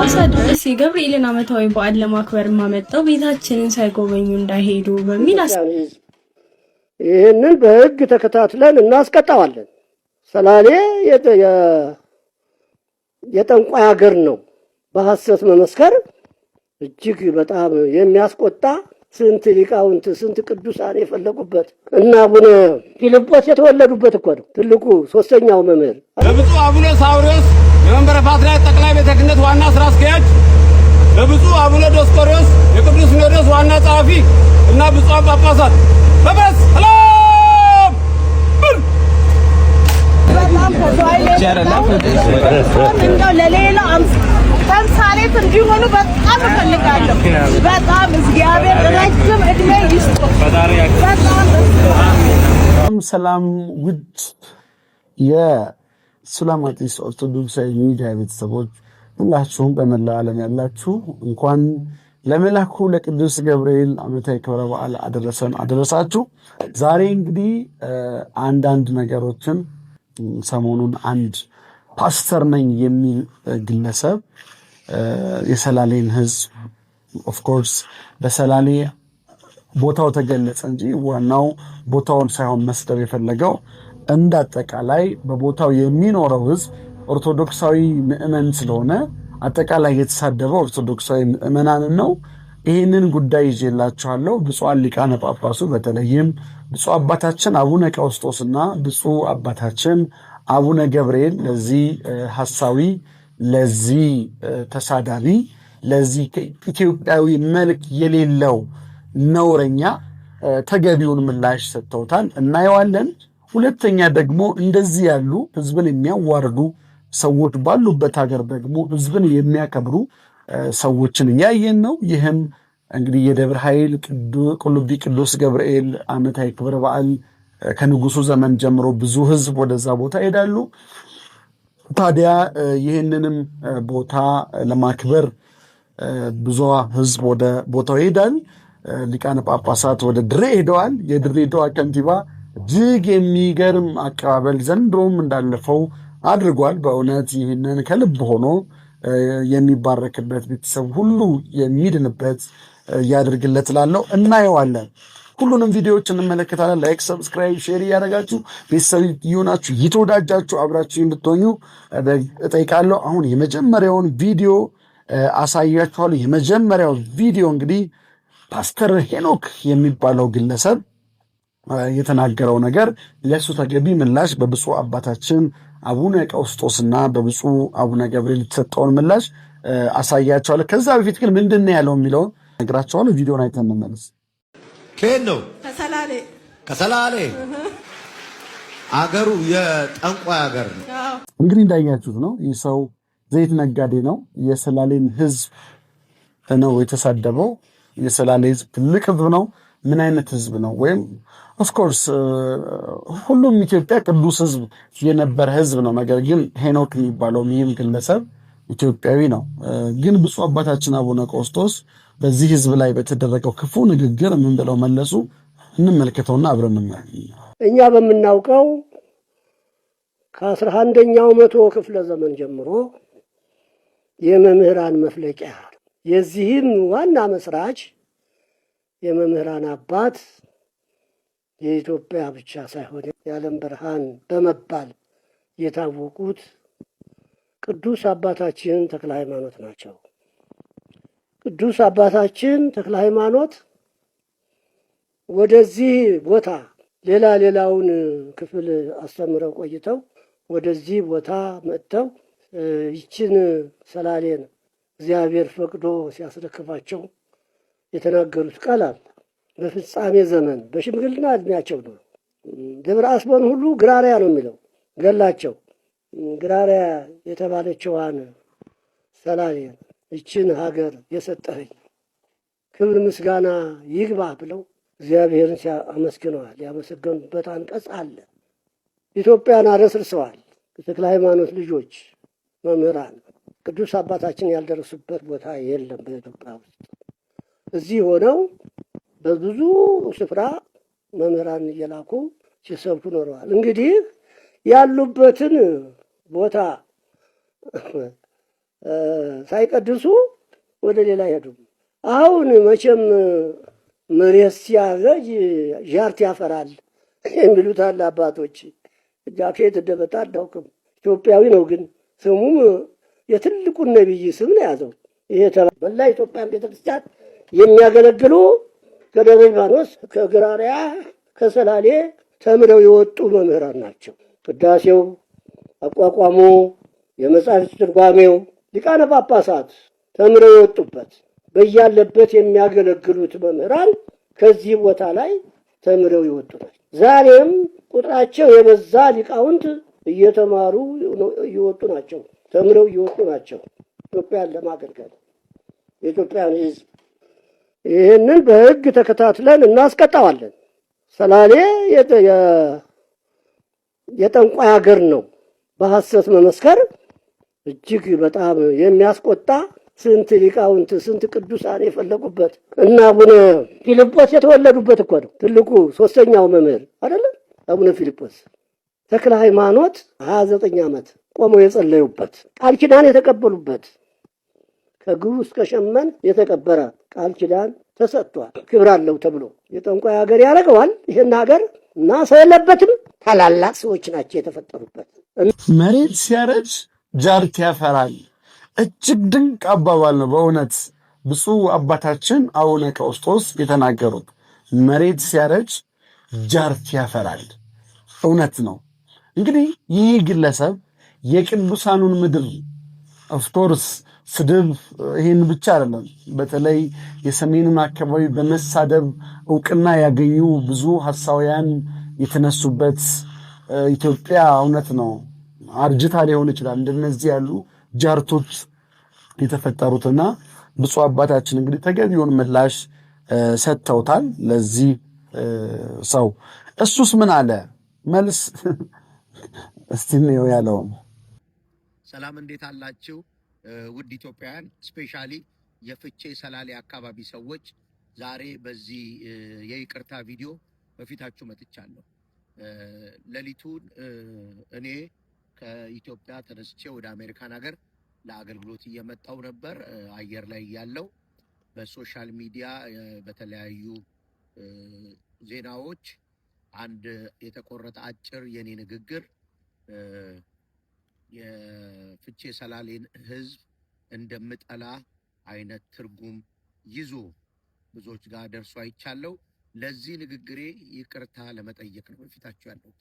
ሐዋሳ ድረስ የገብርኤልን ዓመታዊ በዓል ለማክበር ማመጣው ቤታችንን ሳይጎበኙ እንዳይሄዱ በሚል የኢትዮጵያን ሕዝብ ይህንን በሕግ ተከታትለን እናስቀጣዋለን። ሰላሌ የጠንቋይ ሀገር ነው። በሐሰት መመስከር እጅግ በጣም የሚያስቆጣ፣ ስንት ሊቃውንት፣ ስንት ቅዱሳን የፈለቁበት እና አቡነ ፊልጶስ የተወለዱበት እኮ ነው። ትልቁ ሶስተኛው መምህር። በብፁዕ አቡነ ሳዊሮስ የመንበረ ፓትርያርክ ጠቅላይ ቤተ ክህነት ዋና ስራ አስኪያጅ፣ በብፁዕ አቡነ ዲዮስቆሮስ የቅዱስ ሲኖዶስ ዋና ጸሐፊ እና ብፁዓን ጳጳሳት በበስ ሰላም። በጣም እንደው ለሌላ ተምሳሌት እንዲሆኑ በጣም እፈልጋለሁ። በጣም እግዚአብሔር ረጅም እድሜ ይስጡ። በጣም ሰላም ውድ የሱላማጢስ ኦርቶዶክሳዊ ሚዲያ ቤተሰቦች፣ ሁላችሁም በመላው ዓለም ያላችሁ እንኳን ለመላኩ ለቅዱስ ገብርኤል ዓመታዊ ክብረ በዓል አደረሰን አደረሳችሁ። ዛሬ እንግዲህ አንዳንድ ነገሮችን፣ ሰሞኑን አንድ ፓስተር ነኝ የሚል ግለሰብ የሰላሌን ሕዝብ፣ of course በሰላሌ ቦታው ተገለጸ እንጂ ዋናው ቦታውን ሳይሆን መስደብ የፈለገው እንደ አጠቃላይ በቦታው የሚኖረው ሕዝብ ኦርቶዶክሳዊ ምዕመን ስለሆነ አጠቃላይ የተሳደበው ኦርቶዶክሳዊ ምዕመናንን ነው። ይህንን ጉዳይ ይዤላችኋለሁ። ብፁዓን ሊቃነ ጳጳሱ በተለይም ብፁዕ አባታችን አቡነ ቀውስጦስና ብፁዕ አባታችን አቡነ ገብርኤል ለዚህ ሐሳዊ፣ ለዚህ ተሳዳቢ፣ ለዚህ ኢትዮጵያዊ መልክ የሌለው ነውረኛ ተገቢውን ምላሽ ሰጥተውታል፣ እናየዋለን። ሁለተኛ ደግሞ እንደዚህ ያሉ ህዝብን የሚያዋርዱ ሰዎች ባሉበት ሀገር ደግሞ ህዝብን የሚያከብሩ ሰዎችን እያየን ነው። ይህም እንግዲህ የደብረ ኃይል ቁልቢ ቅዱስ ገብርኤል ዓመታዊ ክብረ በዓል ከንጉሱ ዘመን ጀምሮ ብዙ ህዝብ ወደዛ ቦታ ይሄዳሉ። ታዲያ ይህንንም ቦታ ለማክበር ብዙ ህዝብ ወደ ቦታው ይሄዳል። ሊቃነ ጳጳሳት ወደ ድሬ ሄደዋል። የድሬዳዋ ከንቲባ እጅግ የሚገርም አቀባበል ዘንድሮም እንዳለፈው አድርጓል። በእውነት ይህንን ከልብ ሆኖ የሚባረክበት፣ ቤተሰብ ሁሉ የሚድንበት ያድርግለት እላለሁ። እናየዋለን። ሁሉንም ቪዲዮዎች እንመለከታለን። Like፣ subscribe፣ share እያደረጋችሁ ቤተሰብ ይሁናችሁ እየተወዳጃችሁ አብራችሁ እንድትሆኙ እጠይቃለሁ። አሁን የመጀመሪያውን ቪዲዮ አሳያችኋለሁ። የመጀመሪያው ቪዲዮ እንግዲህ ፓስተር ሄኖክ የሚባለው ግለሰብ የተናገረው ነገር ለእሱ ተገቢ ምላሽ በብፁዕ አባታችን አቡነ ቀውስጦስና በብፁዕ አቡነ ገብርኤል የተሰጠውን ምላሽ አሳያቸዋለሁ። ከዛ በፊት ግን ምንድን ነው ያለው የሚለውን ነግራቸዋለሁ። ቪዲዮን አይተን እንመለስ። ከየት ነው? ከሰላሌ። ከሰላሌ። አገሩ የጠንቋይ አገር ነው። እንግዲህ እንዳያችሁት ነው። ይህ ሰው ዘይት ነጋዴ ነው። የሰላሌን ሕዝብ ነው የተሳደበው። የሰላሌ ሕዝብ ትልቅ ሕዝብ ነው። ምን አይነት ሕዝብ ነው? ወይም of course ሁሉም ኢትዮጵያ ቅዱስ ሕዝብ የነበረ ሕዝብ ነው። ነገር ግን ሄኖክ የሚባለው ይህም ግለሰብ ኢትዮጵያዊ ነው። ግን ብፁዕ አባታችን አቡነ ቀውስጦስ በዚህ ሕዝብ ላይ በተደረገው ክፉ ንግግር ምን ብለው መለሱ? እንመልከተውና አብረን እኛ በምናውቀው ከ11ኛው መቶ ክፍለ ዘመን ጀምሮ የመምህራን መፍለቂያ፣ የዚህም ዋና መስራች፣ የመምህራን አባት፣ የኢትዮጵያ ብቻ ሳይሆን የዓለም ብርሃን በመባል የታወቁት ቅዱስ አባታችን ተክለ ሃይማኖት ናቸው። ቅዱስ አባታችን ተክለ ሃይማኖት ወደዚህ ቦታ ሌላ ሌላውን ክፍል አስተምረው ቆይተው ወደዚህ ቦታ መጥተው ይችን ሰላሌን እግዚአብሔር ፈቅዶ ሲያስረክባቸው የተናገሩት ቃል አለ። በፍጻሜ ዘመን በሽምግልና እድሜያቸው ነው። ደብረ አስቦን ሁሉ ግራሪያ ነው የሚለው ገላቸው። ግራሪያ የተባለችዋን ሰላሌን፣ ይችን ሀገር የሰጠኸኝ ክብር ምስጋና ይግባ ብለው እግዚአብሔርን አመስግነዋል። ያመሰገኑበት አንቀጽ አለ። ኢትዮጵያን አረስርሰዋል። የተክለ ሃይማኖት ልጆች መምህራን ቅዱስ አባታችን ያልደረሱበት ቦታ የለም በኢትዮጵያ ውስጥ። እዚህ ሆነው በብዙ ስፍራ መምህራን እየላኩ ሲሰብኩ ኖረዋል። እንግዲህ ያሉበትን ቦታ ሳይቀድሱ ወደ ሌላ አይሄዱም። አሁን መቼም መሬት ሲያረጅ ጃርት ያፈራል የሚሉት አለ አባቶች። እጃ ከየት እንደመጣ አናውቅም። ኢትዮጵያዊ ነው፣ ግን ስሙም የትልቁን ነቢይ ስም ነው የያዘው። ይሄ መላ ኢትዮጵያን ቤተክርስቲያን የሚያገለግሉ ከደብረ ሊባኖስ፣ ከግራሪያ፣ ከሰላሌ ተምረው የወጡ መምህራን ናቸው። ቅዳሴው፣ አቋቋሙ፣ የመጻሕፍት ትርጓሜው ሊቃነ ጳጳሳት ተምረው የወጡበት በያለበት የሚያገለግሉት መምህራን ከዚህ ቦታ ላይ ተምረው የወጡ ናቸው። ዛሬም ቁጥራቸው የበዛ ሊቃውንት እየተማሩ እየወጡ ናቸው። ተምረው እየወጡ ናቸው። ኢትዮጵያን ለማገልገል የኢትዮጵያን ሕዝብ ይህንን በሕግ ተከታትለን እናስቀጣዋለን። ሰላሌ የጠንቋይ ሀገር ነው። በሐሰት መመስከር እጅግ በጣም የሚያስቆጣ፣ ስንት ሊቃውንት፣ ስንት ቅዱሳን የፈለቁበት እና አቡነ ፊልጶስ የተወለዱበት እኮ ነው። ትልቁ ሶስተኛው መምህር አይደለም አቡነ ፊልጶስ ተክለ ሃይማኖት 29 ዓመት ቆመው የጸለዩበት፣ ቃል ኪዳን የተቀበሉበት፣ ከግሩ እስከ ሸመን የተቀበረ ቃል ኪዳን ተሰጥቷል። ክብር አለው ተብሎ የጠንቋይ ሀገር ያደርገዋል ይህን ሀገር እና ሰው የለበትም። ታላላቅ ሰዎች ናቸው የተፈጠሩበት። መሬት ሲያረጅ ጃርት ያፈራል። እጅግ ድንቅ አባባል ነው በእውነት ብፁዕ አባታችን አቡነ ቀውስጦስ የተናገሩት። መሬት ሲያረጅ ጃርት ያፈራል። እውነት ነው። እንግዲህ ይህ ግለሰብ የቅዱሳኑን ምድር፣ of course ስድብ ይህን ብቻ አይደለም። በተለይ የሰሜኑን አካባቢ በመሳደብ እውቅና ያገኙ ብዙ ሐሳውያን የተነሱበት ኢትዮጵያ እውነት ነው አርጅታ ሊሆን ይችላል እንደነዚህ ያሉ ጃርቶች የተፈጠሩትና ብፁዕ አባታችን እንግዲህ ተገቢውን ምላሽ ሰጥተውታል ለዚህ ሰው። እሱስ ምን አለ? መልስ እስቲ እንየው ያለውን። ሰላም፣ እንዴት አላችሁ? ውድ ኢትዮጵያውያን፣ specially የፍቼ ሰላሌ አካባቢ ሰዎች፣ ዛሬ በዚህ የይቅርታ ቪዲዮ በፊታችሁ መጥቻለሁ። ሌሊቱን እኔ ከኢትዮጵያ ተነስቼ ወደ አሜሪካን ሀገር ለአገልግሎት እየመጣው ነበር። አየር ላይ ያለው በ social media በተለያዩ ዜናዎች አንድ የተቆረጠ አጭር የኔ ንግግር የፍቼ ሰላሌን ሕዝብ እንደምጠላ አይነት ትርጉም ይዞ ብዙዎች ጋር ደርሶ አይቻለው። ለዚህ ንግግሬ ይቅርታ ለመጠየቅ ነው በፊታችሁ ያለሁት።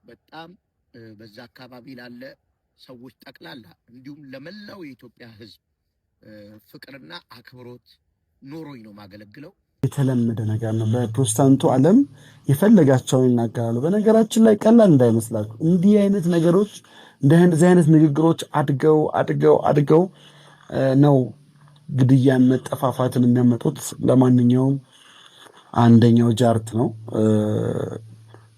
በጣም በዛ አካባቢ ላለ ሰዎች ጠቅላላ እንዲሁም ለመላው የኢትዮጵያ ሕዝብ ፍቅርና አክብሮት ኖሮኝ ነው ማገለግለው። የተለመደ ነገር ነው። በፕሮቴስታንቱ ዓለም የፈለጋቸውን ይናገራሉ። በነገራችን ላይ ቀላል እንዳይመስላችሁ እንዲህ አይነት ነገሮች፣ እንደዚህ አይነት ንግግሮች አድገው አድገው አድገው ነው ግድያን፣ መጠፋፋትን የሚያመጡት። ለማንኛውም አንደኛው ጃርት ነው።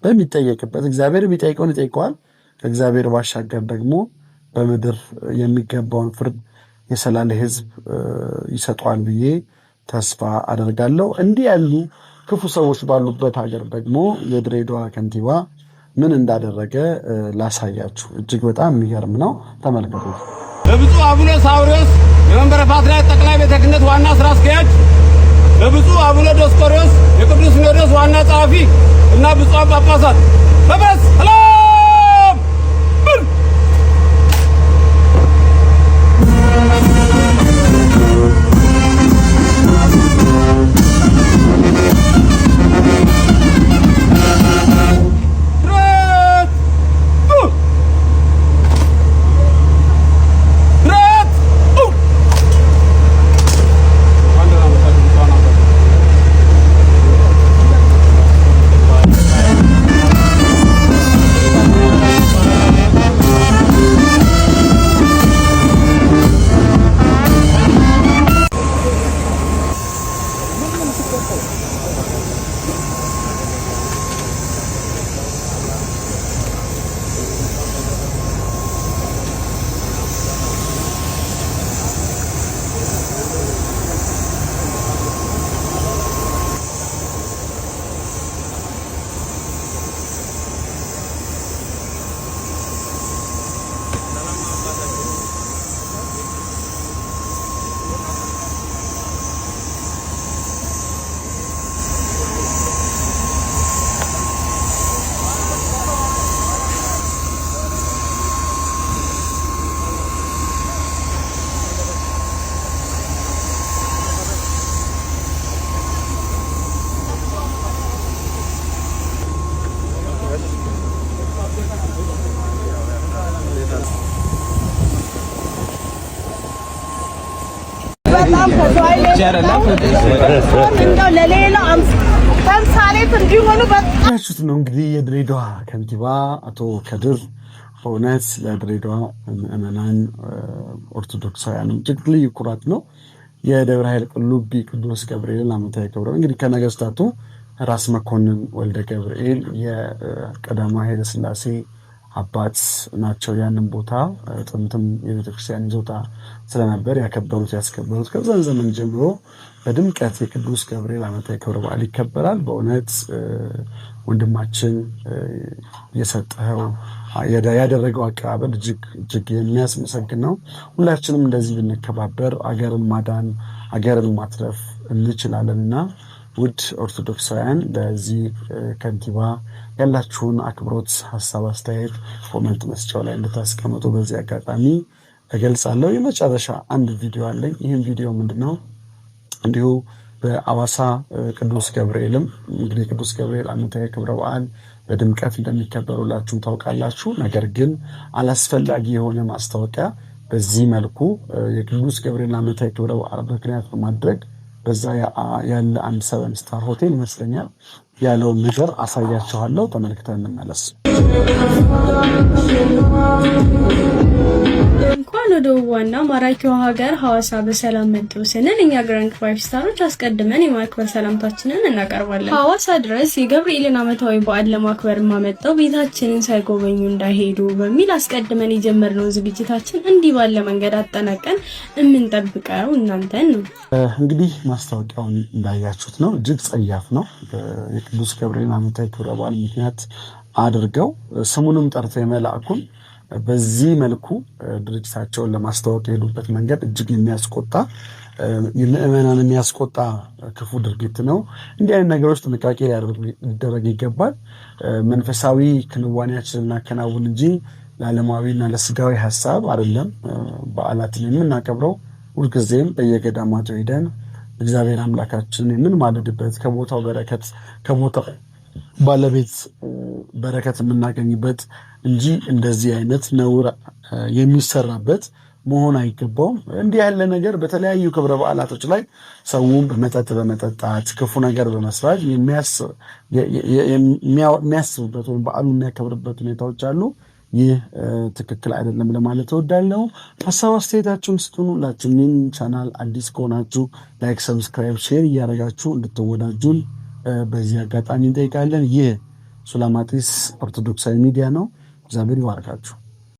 በሚጠየቅበት እግዚአብሔር የሚጠይቀውን ይጠይቀዋል። ከእግዚአብሔር ባሻገር ደግሞ በምድር የሚገባውን ፍርድ የሰላሌ ሕዝብ ይሰጠዋል ብዬ ተስፋ አደርጋለሁ። እንዲህ ያሉ ክፉ ሰዎች ባሉበት ሀገር ደግሞ የድሬዳዋ ከንቲባ ምን እንዳደረገ ላሳያችሁ። እጅግ በጣም የሚገርም ነው። ተመልከቱ። በብፁዕ አቡነ ሳዊሮስ የመንበረ ፓትርያርክ ጠቅላይ ቤተ ክህነት ዋና ስራ አስኪያጅ፣ በብፁዕ አቡነ ዲዮስቆሮስ የቅዱስ ሲኖዶስ ዋና ጸሐፊ እና ብፁዓን ጳጳሳት በሰላም ብር ብረት ብረት። እንኳን ደህና መጣችሁ ብፁዓን አባቶች። በጣም ከዝዋይ እንደው ለሌላው ተምሳሌት እንዲሆኑ በጣም ያችሁት ነው። እንግዲህ የድሬዳዋ ከንቲባ አቶ ከድር በእውነት ለድሬዳዋ ምዕመናን ኦርቶዶክሳውያን እጅግ ልዩ ኩራት ነው። የደብረ ኃይል ቁልቢ ቅዱስ ገብርኤልን ዓመታዊ ክብረ እንግዲህ ከነገስታቱ ራስ መኮንን ወልደ ገብርኤል የቀዳማዊ ኃይለ ሥላሴ አባት ናቸው። ያንን ቦታ ጥንትም የቤተክርስቲያን ይዞታ ስለነበር ያከበሩት ያስከበሩት ከዛን ዘመን ጀምሮ በድምቀት የቅዱስ ገብርኤል ዓመታዊ ክብረ በዓል ይከበራል። በእውነት ወንድማችን የሰጠኸው ያደረገው አቀባበል እጅግ እጅግ የሚያስመሰግን ነው። ሁላችንም እንደዚህ ብንከባበር አገርን ማዳን አገርን ማትረፍ እንችላለን እና ውድ ኦርቶዶክሳውያን ለዚህ ከንቲባ ያላችሁን አክብሮት፣ ሀሳብ፣ አስተያየት comment መስጫው ላይ እንድታስቀምጡ በዚህ አጋጣሚ እገልጻለሁ። የመጨረሻ አንድ ቪዲዮ አለኝ። ይህም ቪዲዮ ምንድን ነው? እንዲሁ በአዋሳ ቅዱስ ገብርኤልም እንግዲህ ቅዱስ ገብርኤል ዓመታዊ ክብረ በዓል በድምቀት እንደሚከበሩላችሁም ታውቃላችሁ። ነገር ግን አላስፈላጊ የሆነ ማስታወቂያ በዚህ መልኩ የቅዱስ ገብርኤል ዓመታዊ ክብረ በዓል ምክንያት በማድረግ በዛ ያለ አንድ seven star ሆቴል ይመስለኛል ያለውን ነገር አሳያችኋለሁ። ተመልክተን እንመለስ። እንኳን ወደ ውቧና ማራኪዋ ሀገር ሐዋሳ በሰላም መጡ ስንል እኛ ግራንድ ፋይቭ ስታሮች አስቀድመን የማክበር ሰላምታችንን እናቀርባለን። ሐዋሳ ድረስ የገብርኤልን ዓመታዊ በዓል ለማክበር ማመጣው ቤታችንን ሳይጎበኙ እንዳይሄዱ በሚል አስቀድመን የጀመርነውን ዝግጅታችን እንዲህ ባለ መንገድ አጠናቀን የምንጠብቀው እናንተን ነው። እንግዲህ ማስታወቂያውን እንዳያችሁት ነው። እጅግ ጸያፍ ነው። የቅዱስ ገብርኤልን ዓመታዊ ክብረ በዓል ምክንያት አድርገው ስሙንም ጠርተው የመልአኩን በዚህ መልኩ ድርጅታቸውን ለማስተዋወቅ የሄዱበት መንገድ እጅግ የሚያስቆጣ፣ ምዕመናን የሚያስቆጣ ክፉ ድርጊት ነው። እንዲህ አይነት ነገሮች ጥንቃቄ ሊደረግ ይገባል። መንፈሳዊ ክንዋኔያችንን እናከናውን እንጂ ለዓለማዊና ለስጋዊ ሀሳብ አይደለም። በዓላትን የምናከብረው ሁልጊዜም በየገዳማቱ ሄደን እግዚአብሔር አምላካችንን የምንማልድበት፣ ከቦታው በረከት ከቦታው ባለቤት በረከት የምናገኝበት እንጂ እንደዚህ አይነት ነውር የሚሰራበት መሆን አይገባውም። እንዲህ ያለ ነገር በተለያዩ ክብረ በዓላቶች ላይ ሰውን በመጠጥ በመጠጣት ክፉ ነገር በመስራት የሚያስብበት ወይም በዓሉ የሚያከብርበት ሁኔታዎች አሉ። ይህ ትክክል አይደለም ለማለት እወዳለሁ። ሀሳብ አስተያየታችሁን ስጡን። ሁላችሁም ቻናል አዲስ ከሆናችሁ like፣ subscribe፣ share እያደረጋችሁ እንድትወዳጁን በዚህ አጋጣሚ እንጠይቃለን። ይህ ሱላማጢስ ኦርቶዶክሳዊ ሚዲያ ነው። እግዚአብሔር ይባርካችሁ።